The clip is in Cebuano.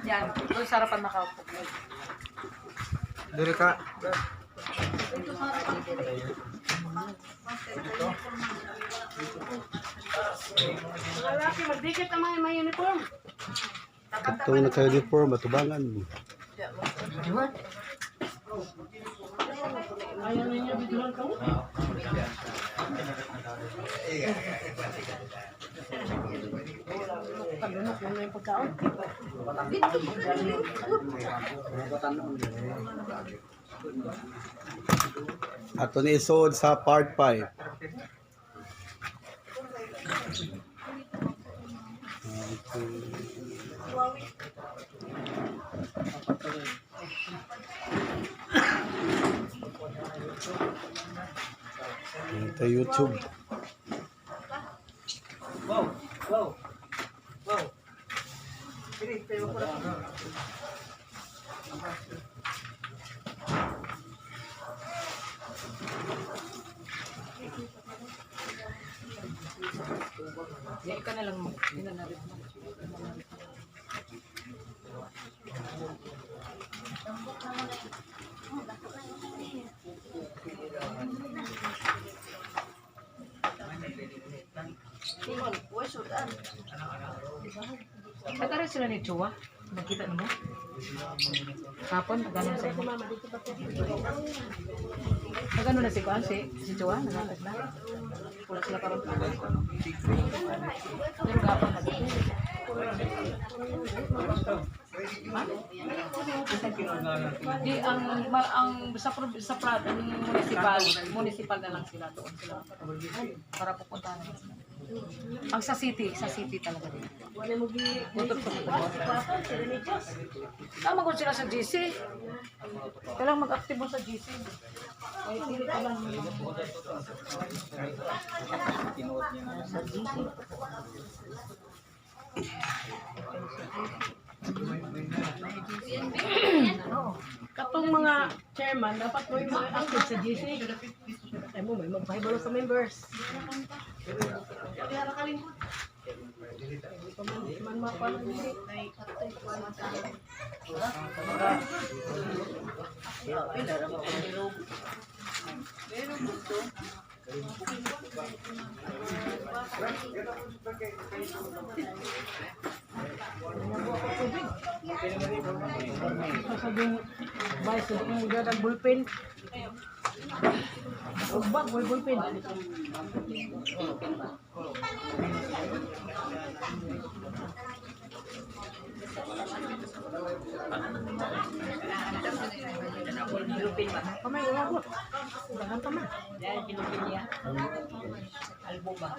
Yan, doon sa harapan nakaupo. Diri ka. Lalaki, magdikit ang mga may uniform. Ito naka-uniform, atubangan mo. Ayaw ninyo, videohan ka mo. Kalunok mo na yung pagkaon. Ato ni isod sa part 5. Ito YouTube. Wow. Wow. Pili, tayo ko lang. Yan, ikaw na lang mo. Yun na rin mo. Nagkaroon sila ni Chua. Nakita na mo? Kapon, nagano na sa inyo. Nagano na si Kuan, si Chua, nagano na. Wala sila karon. Pero gapon Di ang ang sa ang municipal, municipal na lang sila doon sila. Para pupuntahan naman sila. Ang sa city talaga din. Wala mo gi... Tutok sa tutok. Kwatan, sila ni Diyos. Tama ko sila sa GC. Kailangan mag-active mo sa GC. Ay, pili ka lang. Sa GC. Katong mga chairman, dapat mo yung mga active sa GC. Ay mo, may magpahibalo sa members. Di pa man, di man makuha ng GC. Sasabihin, bay, sabihin mo dyan ang bullpen. Ugbag, may bullpen. Kamay, umabot. Dahan pa man. Yan, kinupin niya. Albo ba?